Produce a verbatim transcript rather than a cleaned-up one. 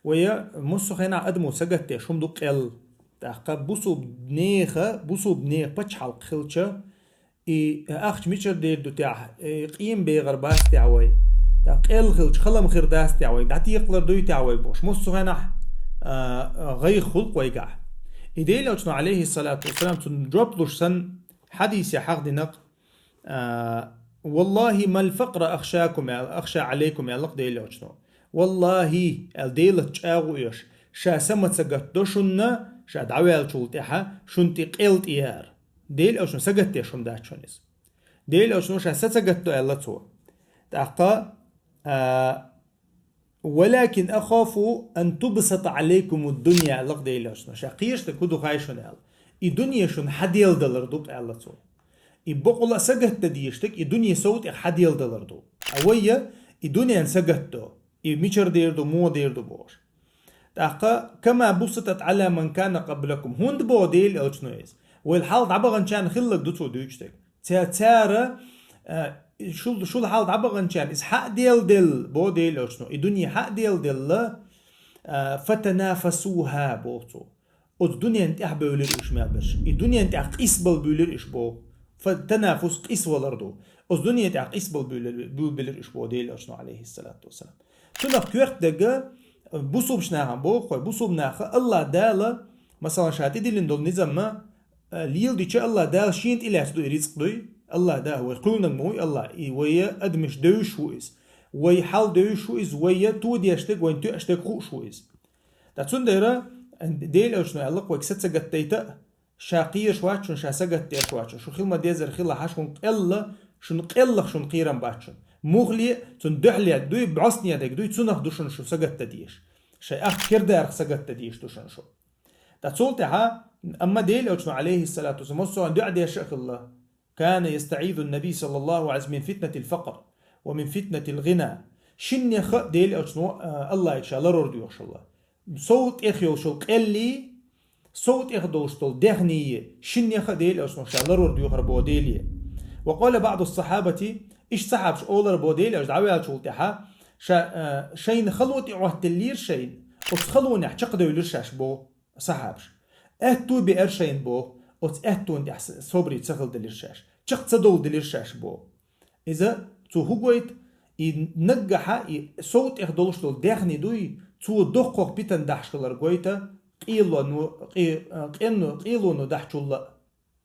Вай массо хенахь адамо сагатдеш хӀума ду къел. ТӀаккха бусулба нехан, бусулба нехан пачхьалкх хилча, и ахча мичара дер ду техьа, и къеман бегӀар бац техьа вай. ТӀаккха къел хилча, халам хир дац техьа вай, дӀатекхалур дуй техьа вай бохуш. Массо хенахь, а, гӀайгӀа хул-кх вайгахь. И Делан Элчано, Ӏалайхиссалату вассалам, цунна жоп луш санна, хьадисехь хьахдина-кх, а, «Валлахи, мал факъра ахшакум», аьлла, «ахша Ӏалайкум», аьлла-кх Делан Элчано. «Валлахи», аьлла, Делаца чӀагӀо оьшу, ша са ма ца гатдо шуна, ша дӀаваьллачул тӀаьхьа шуна тӀе къел тӀеяр. Делан Элчано сагатдеш хӀума дац шуна иза. Делан Элчано ша са ца гатдо аьлла цо. ТӀаккха, а, «Валакин ахафу ан тубсата Ӏалайкумуд-дунья», аьлла-кх Делан Элчано. Ша кхераш дерг хӀун ду хаий шуна аьлла. И дуьне шуна хьаделдалар ду-кх, аьлла цо. И бакъволу а сагатдан дезаш дерг и дуьне сов тӀех хьаделдалар ду. А вай и дуьненна сагатдо, и мичара дер ду, муха дер ду бохуш. ТӀаккха, «кама буситат Ӏала ман кана къаблакум». ХӀунда боху Делан Элчано иза? Вайл хьалха дӀабаханчарна хилларг ду цо дуьйцуш дерг. Ца-, цара, а, шул, шул хьалха дӀабаханчарна иза хьа а делделла, боху Делан Элчано, и дуьне хьа а делделла, а, «фатанафасуха», боху цо. Оцу дуьненна тӀаьхьабевлира уьш мел берш. И дуьненна тӀехь къийсабала буьйлира уьш боху. Фа-, танафус къийсавалар ду. Оцу дуьненна тӀехь къийсабала буьйлира, буьйлабелира уьш боху Делан Элчано, Ӏалайхиссалату вассалам. Цунах коьрта дерг, бусулбачу нахана боху вай, бусулба наха АллахӀ Дала, масалан, ша тӀедиллина долу низамма, а, леладича АллахӀ Дала шена тӀелаьцна ду и рицкъ дуй. АллахӀ Дала вай кхуьнаниг ма вуй АллахӀ, и вай адамаш девзаш ву иза. Вай хьал девзаш ву иза, вай тодеш дерг, вайна тоьаш дерг хууш ву иза. Ткъа цундела Делан Элчано аьлла-кх вайга са ца гатдайта а, ша кхераш вац шуна, ша сагатдеш вац шуна, шу хила ма-деззара хила хьажа, шуна къелла, шуна къеллах шуна кхерам бац шуна. Муххале а, цунна дуьхьале а дуй, бӀостанехьа дерг дуй, цунах ду шуна шу сагатдан дезаш. Шайн ахча кердарах сагатдан дезаш ду шуна шу. Ткъа цул тӀаьхьа, амма Делан Элчано, Ӏалайхиссалату вассалам, массо а дуьхьал деш а хилла, «كان يستعيذ النبي صلى الله عليه وسلم من فتنة الفقر ومن فتنة الغنى». Шиннех а Делан Элчано, а, АллахӀе ша ларор доьхуш хилла. Сов тӀех йолуш йолу къеллий, сов тӀех долуш долу дехний, шиннех а Делан Элчано ша ларор доьхура боху Деле. «وقال بعض الصحابة», иштта сахьабаш олура боху Делан Элча дӀаваьллачул тӀаьхьа, ша, а, шайна хало тӀеӀоттаделлера шайна, оцу халонехь чекхдевлира шаьш боху сахьабаш. Аьтту беара шайна боху, оцу аьттонна тӀехь с-, собаре ца хилделира шаьш, чекх ца довладелира шаьш боху. Иза цо хӀун гойту? И наггахьа и сов тӀех долуш долу дехний дуй, цо доккхох питана дахьаш хилар гойту, къелоно, къе-, а, къенно, къелоно дахьачул а.